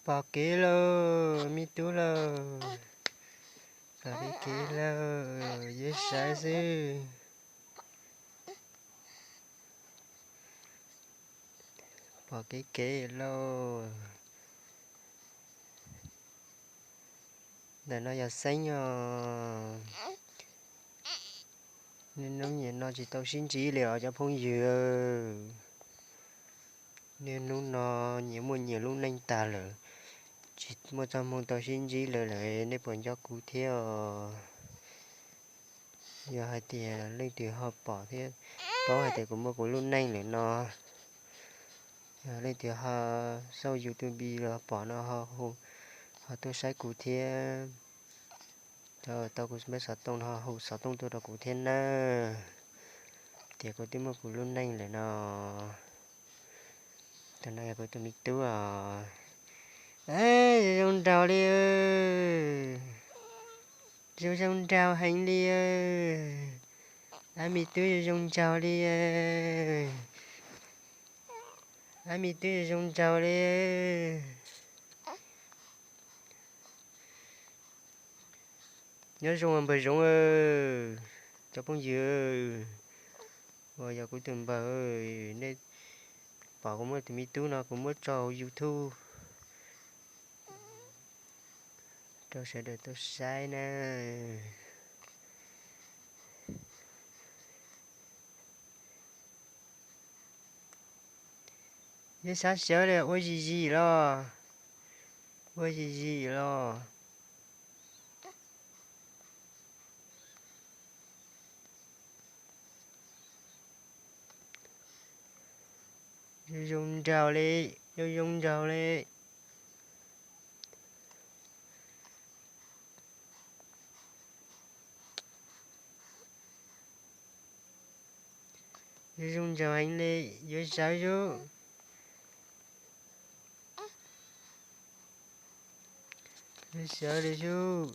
Pom kev lauj, me tub lauj. Pom kev kev lauj, yuav sawv xwb. Pom kev kev lauj. Ntawm no yog Xeeb os. Niaj hnub nyias no tsis tau sib ntsib li os cov phooj ywg. Niaj hnub no nyias muaj nyias lub neej tag lawm, tsis muaj txoj hmoo tau sib ntsib lawm lawm, nej puas nco kuv thiab os? Yog hais tias leej twg ho pom thiab paub hais tias kuv muaj kuv lub neej lawm no, yog leej twg ho xauj YouTube los pom no ho tuaj saib kuv thiab, tau kuv xov tooj no ho hu xov tooj tuaj rau kuv thiab nawb, tias kuv twb muaj kuv lub neej lawm no. Tus no yog kuv tus me tub os. Zoo zoo nraug li, zoo zoo nraug heev li. Ab, me tub zoo zoo nraug li. Ab, me tub zoo zoo nraug li. Nyob zoo npawg Zoov, cov phooj ywg, uas yog kuv tus npawg, nej pom kuv muaj tus me tub no kuv muab tso YouTube rau sawv daws tau saib na. Yog sab sawv daws ua zim zim los, ua zim zim los. Zoo zoo nraug li, zoo zoo nraug li. Zoo zoo nraug heev li, yuav sawv sub. Yuav sawv li sub.